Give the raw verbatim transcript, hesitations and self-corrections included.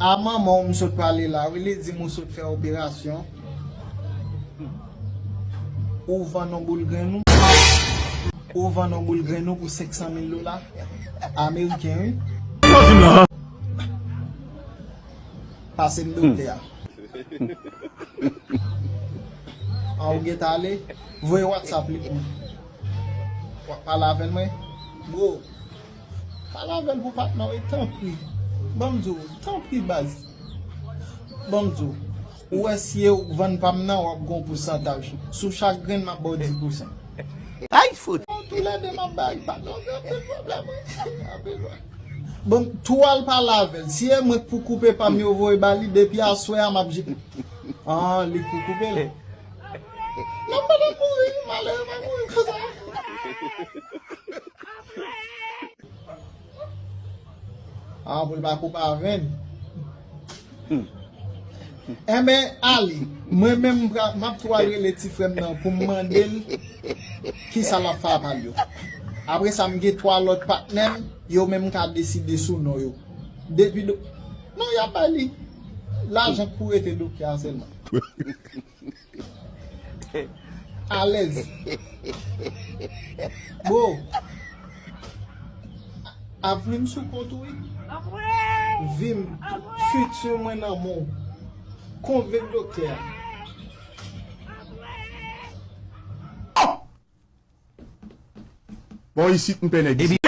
A manman w m sot pale la wi, li di m ou sot fè operasyon. Ou vann yon boul grenn ou. Ou vann yon boul grenn ou pou senk san mil dola ameriken wi. Pase m doktè a. An ou gentan ale, voye WhatsApp li pou mwen. W ap pale avè l mwen? Bro, pale avè l pou patnè w, tanpri. Ban m di w, tanpri baz. Ban m di w, ou wè si e ou k vann pa m nan, w ap gen yon pousantaj. Sou chak grenn, m ap ba w dis pousan. Ay fout! Toulède m ap bay, patnè w gen anpil pwoblèm wi. Anpil pwoblèm. Bon, tou al pale avè l. Si e mwen k pou koupe pa m yo voye ba li, depi aswè a m ap je. An, li k pou koupe l. Nan m pa t ap mouri, malere pa mouri konsa. An, pou l pa koupe avè n. Enben, ale, mwen menm m pra- m ap tou al rele ti frè m nan pou m mande l kisa l ap fè a pa l yo. Apre sa, m gen twa lòt patnè m, yo menm m ka deside sou non yo. Depi do- non, y ap bay li lajan k pou rete doktè a sèlman. Alèz. Bro, avni m sou kont ou wi. Vi m, fiti mwen nan men w. Konvenk doktè a. Bon, isit m pè nèg isit.